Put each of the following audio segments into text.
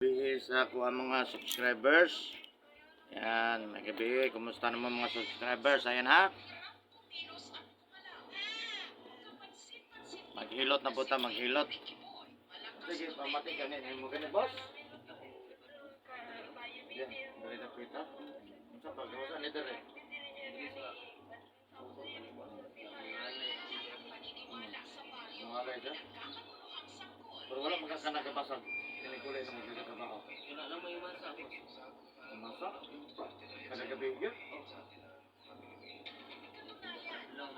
Sa ako ang mga subscribers. Yan, may gabi. Kumusta naman mga subscribers? Ayan ha. Maghilot na buta, maghilot. Sige, pamati ka ni mo gani, boss. Yan, dali na pita. Unsa pa gawa ni dere? Mangalay siya. Pero wala magkakanagabasag. Kinikulay na magkakabaho. Wala lang may masa ako. Masa? Kada gabi yun?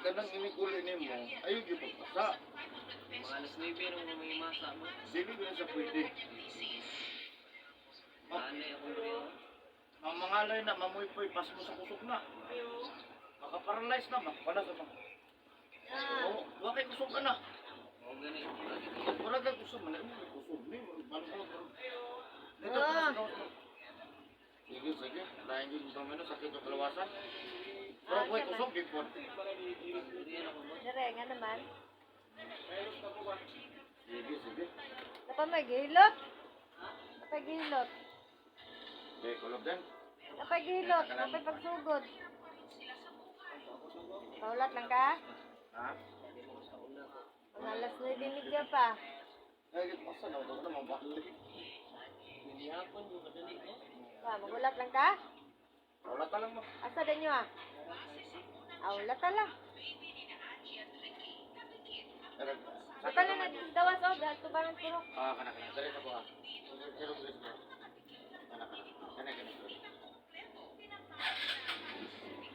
Kanang inikuli nimo, ayaw gyud pagpasa. Mga alas 9 nung may masa mo. Dili gyud na siya pwede. Anay ako rin. Ang mga alay na mamuypoy pas mo sa kusog na. Makaparalyze na ba? Wala sa mga. Oo, wa kay kusog ka na. O gani. Wala kay kusog man, imo kay kusog ni. Balo balo. Dito pa sa gawas mo. Sige, sige. Lain gyud ba man sakit og kalawasan. Pero kung kusog gyud po. Durian ako ba? Dire nga naman. Sige, sige. Napa may gihilot? Napa gihilot? Di, kulob din. Napa gihilot? Napa pagsugod? Paulat lang ka? Ha? Mga alas 9:30 pa. Ay, masa na ito naman ba? Hindi hapon yung madali ko. Ba, magulat lang ka? Wala ta lang mo. Asa din nyo ah? Aulat ta lang. Baka na nagdawas oh, dahil tubangan puro. Ah, kana kana. Dali sa kuha. Pero please mo. Kana kana. Kana kana.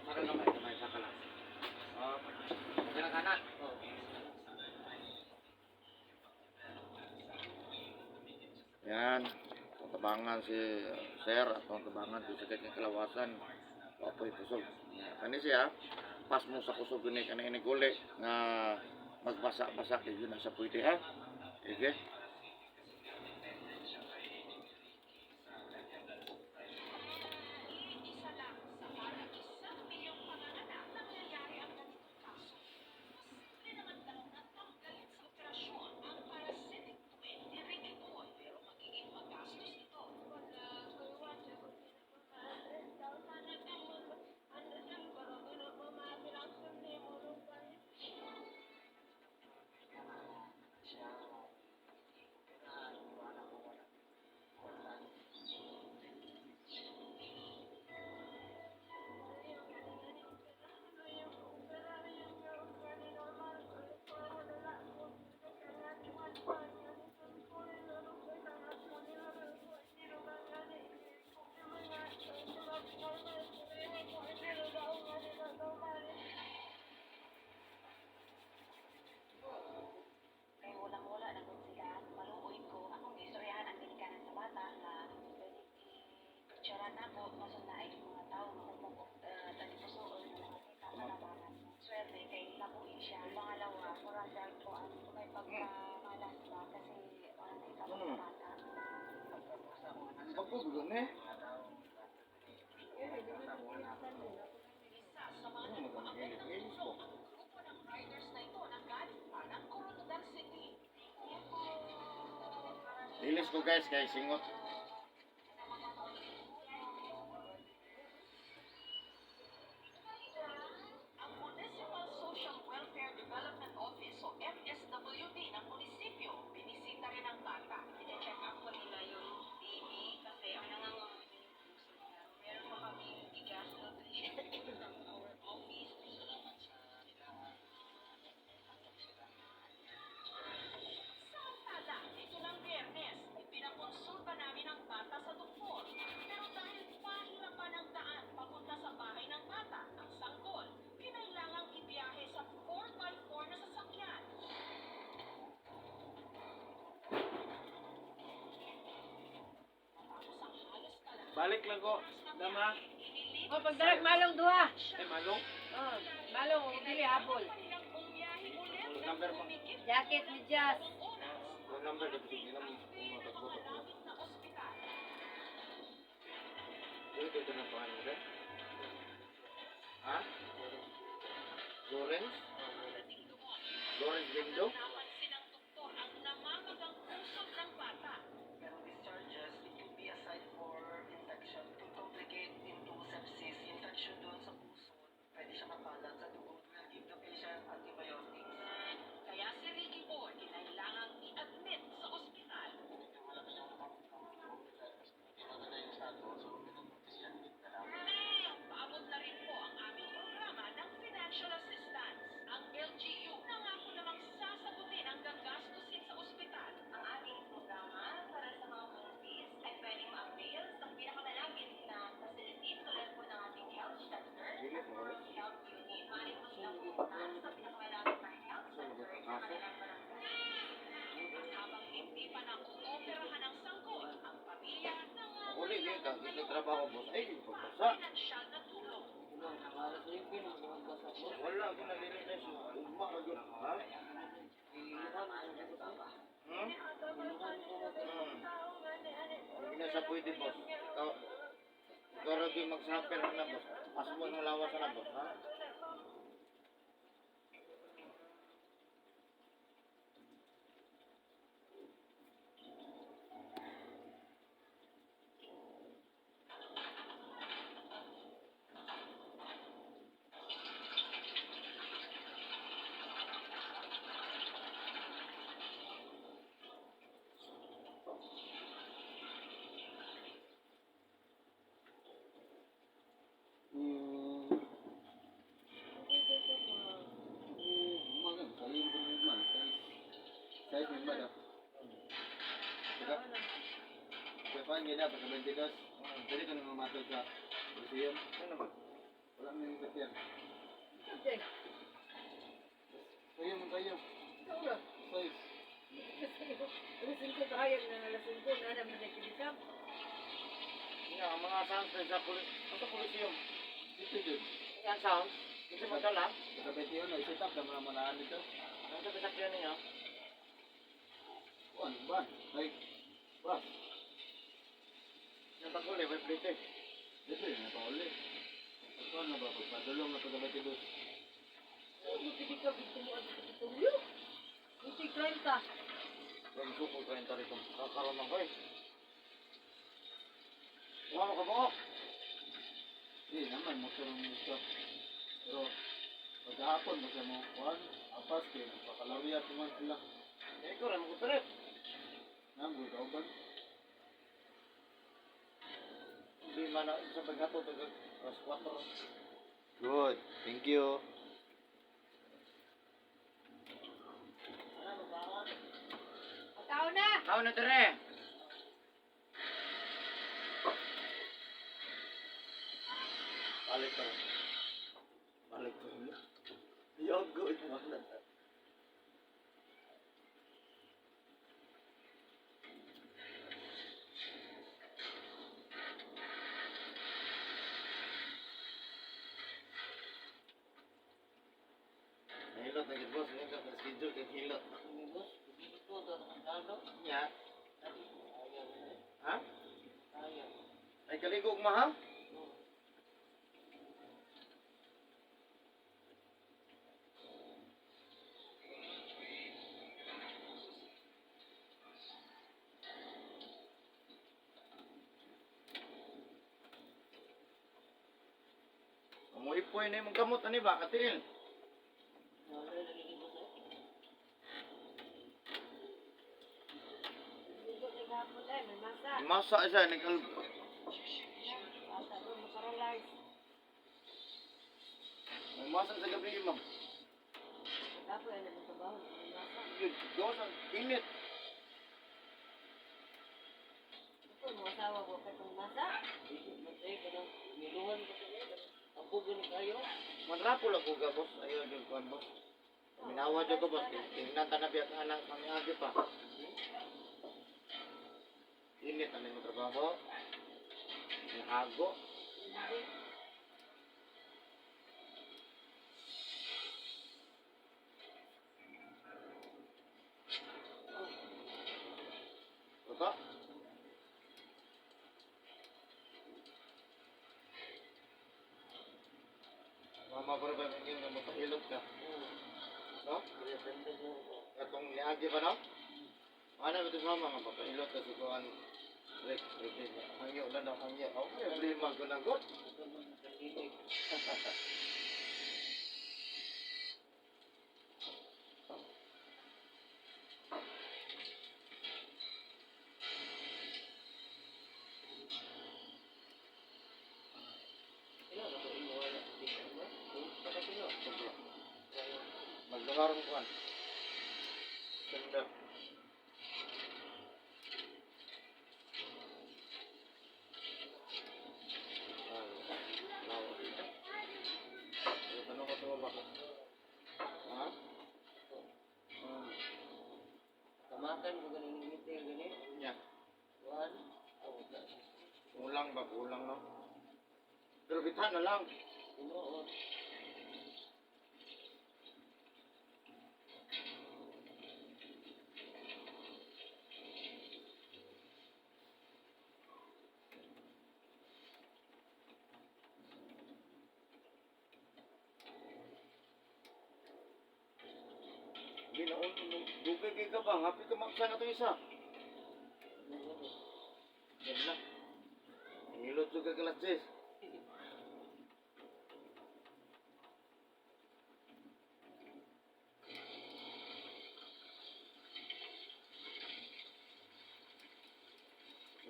Saka gamay, gamay, saka lang. Ah, kana kana. Yan. Atong tabangan si Sir, atong tabangan si sakit ng kalawasan. Wapoy kusog. Yan. Kani siya, pas mo sa kusog ni kani ini guli nga magbasa-basa gyud na sa pwede ha. Sige. Kay walang-wala na gud sila. Maluoy ko. Akong gistoryahan ang ginikanan sa bata nga pwede i-picturean nako masun naay mga tawo nga humok og tagipusoon nga makakita sa labangan. Swerte kay nabuhi siya. Pangalawa, mura siya ko ang may pagkamalas ba kasi wala na ikaw sa bata. Bago gud ni. Lilis ko guys kay singot. Ang Municipal Social Welfare Development Office o MSWD ng munisipyo, binisita rin ang bata. Pina-check up ko nila yung TB kasi ang nangangamoy din yung puso niya. Meron pa kaming bigas nutrition from our office. Samantala, ito ng Biyernes, ipinakonsulta namin ang bata sa doktor. Pero dahil pahirapan ang daan papunta sa bahay ng bata, ang sanggol, kinailangang ibiyahe sa 4x4 na sasakyan. Matapos ang halos kalahati Balik lang ko. Dama. Oh, pagdarag malong duha. Ay, malong. Oh, malong og dili habol. nilang bumiyahe ulit ng Number mo. humigit Jacket ni Jazz. oras. Ang number dapat hindi na matagboto. Malapit na ospital. Dito ito ng pangalan mo rin? Ha? Lawrence? Lawrence Lindo? Napansin ng doktor ang namamagang pusod ng bata. Pero discharges. ka, di trabaho, boss. Ay, pagbasa. Pinansyal na tulong. Para sa ipin, mga basa ko. Wala, ginalili na siya. Ugma ka yun. Ha? Hmm? Hindi na siya pwede, boss. Ikaw rin yung mag-suffer na, boss. Pas mo ng lawas na, boss, ha? Size min ba daw? Kaya pa nga dapat 22. Pwede ka nang matod sa museum. Ano naman? Wala nang sakyan. Kayo man kayo. Size. Alas 5 kaya na alas 5 na naman nagkilikap. Nga, ang mga sounds na sa pulis. Sa Coliseum. Dito jud. Ang sounds. Hindi mo dala. Sa 21 i-set up na mga manahan dito. Ano sa sakyan ninyo? Kuan ba? Like bus. Yung pag-uli, may plate eh. Dito na pa uli. Kuan na ba pagpadulong na pag 22. Magkilikap dito mo at ituloy. Ito'y 30. Yung suko 30 rito. Kakaroon man ko eh. Wala mo ka buok. Di naman mo turong gusto. Pero paghapon basta mo kuan apas kay pakalawya tuman sila. Eh, ikaw rin mo kupirit. Nanggoy kauban. Hindi man na sa paghatod. Alas 4. Good. Thank you. Tao na! Tao na tere. Balik ka. Balik ka. Yogo yung mga. Nahilot na gid boss, ngayon ka schedule kay hilot. Boss, dito ko ang kado. Nya, Ayaw. ha? Ayaw. Ay kaligog maha? Amoy na imong kamot ani ba katiil. Wala lagi boss eh. Ligo na gahapon ay, may masa. Masa siya nagkal Masa doon, maparalyze. Masa sa gabi ma'am. Gahapon ay naman trabaho, may masa. Yun, gawas ang init. Ito, mga asawa ko, kahit may masa. Matay ka nang niluhan ko sa niya. Ako gani kayo. Manrapo lang ko ga boss. Ayaw jud kuan boss. Minawa jud ko boss. Tingnan ta na biya anak kami agi pa. Init ang imong trabaho. Hago. Hindi. Ito? Mama pero ba yung nga mapahilot ka? No? Katong niagi ba no? Ano ba ito sa mama nga mapahilot ka sa kuan? Rek, rek, rek. Hangyo na daw, hangyo. Okay, problema ko na god. Maglugar mo kuan. Sender. Ah, lawa. ba kulang, no? Pero bitha na lang. Tinuod. Hindi na, dugay kay ka ba? Happy ka maksa na to isa. Yan na. Nilot juga kelas 10.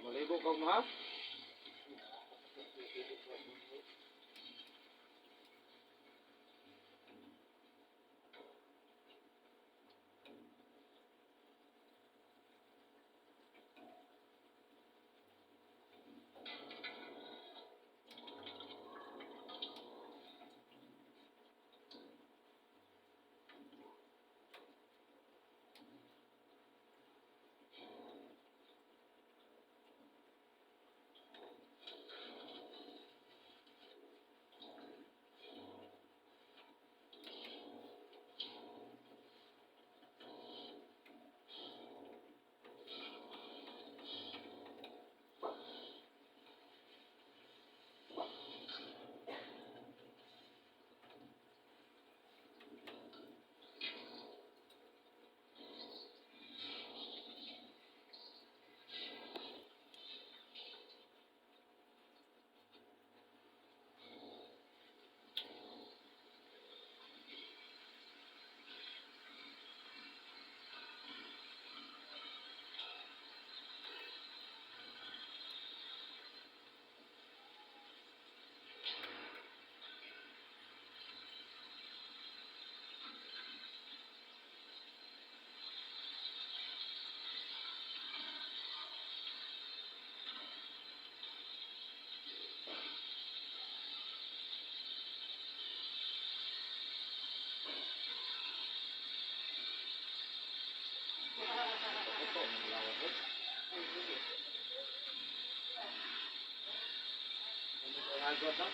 Maligo ka mo ha? Ito, ang lawas eh. Ano ba ang agad na?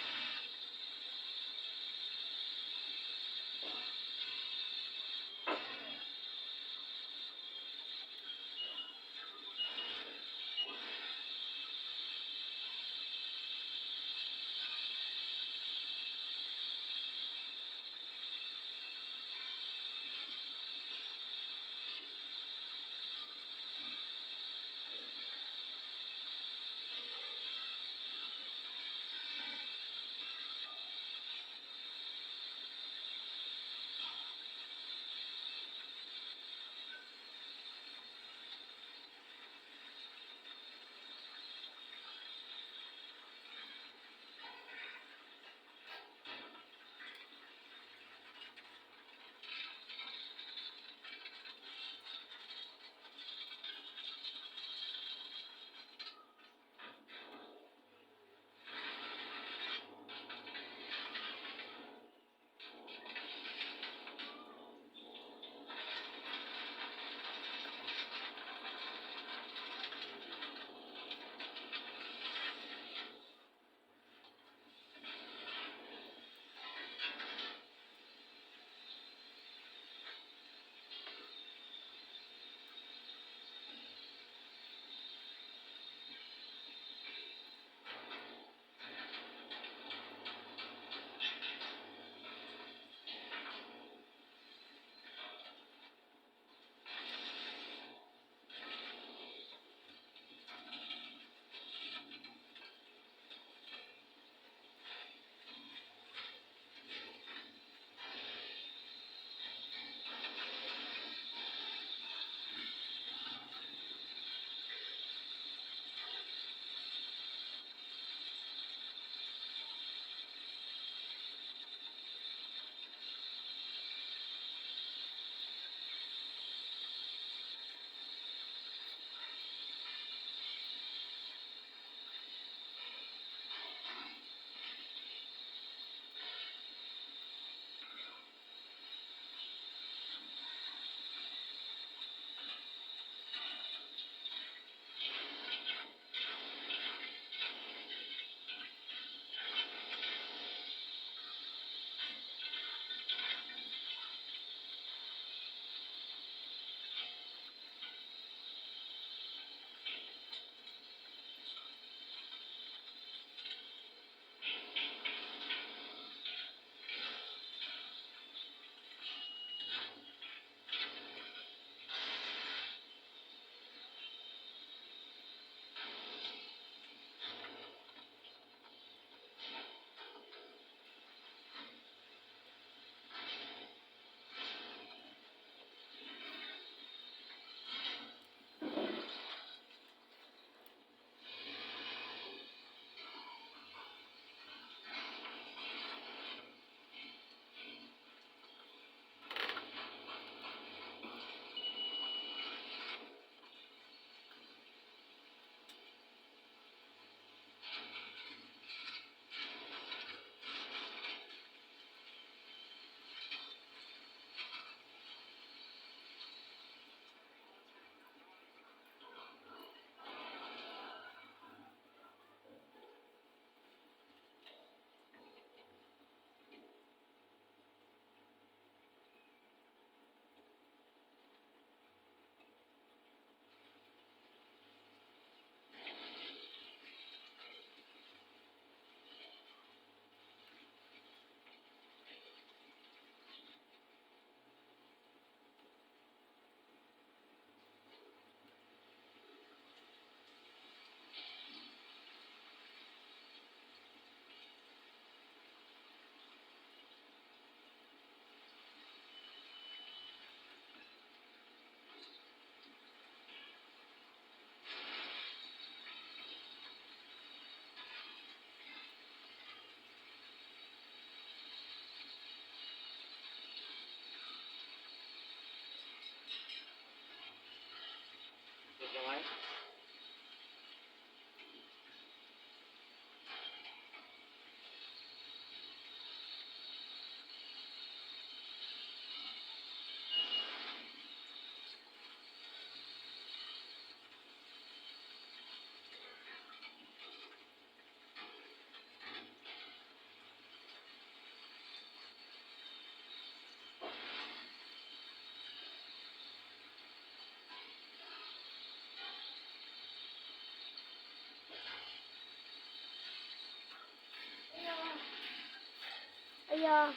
kaayo.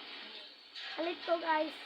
Alit ko, guys.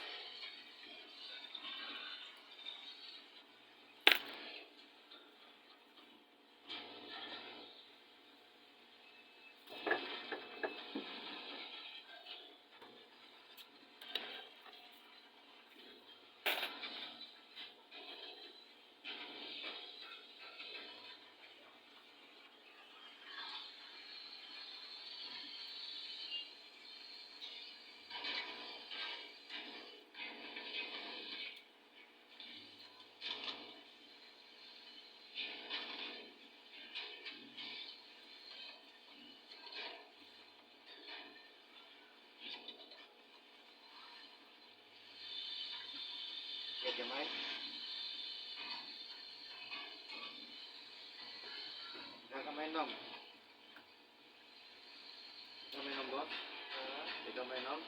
Okay, gamay. Ikaw may nom. Ikaw may nom, boss? Ikaw may nom?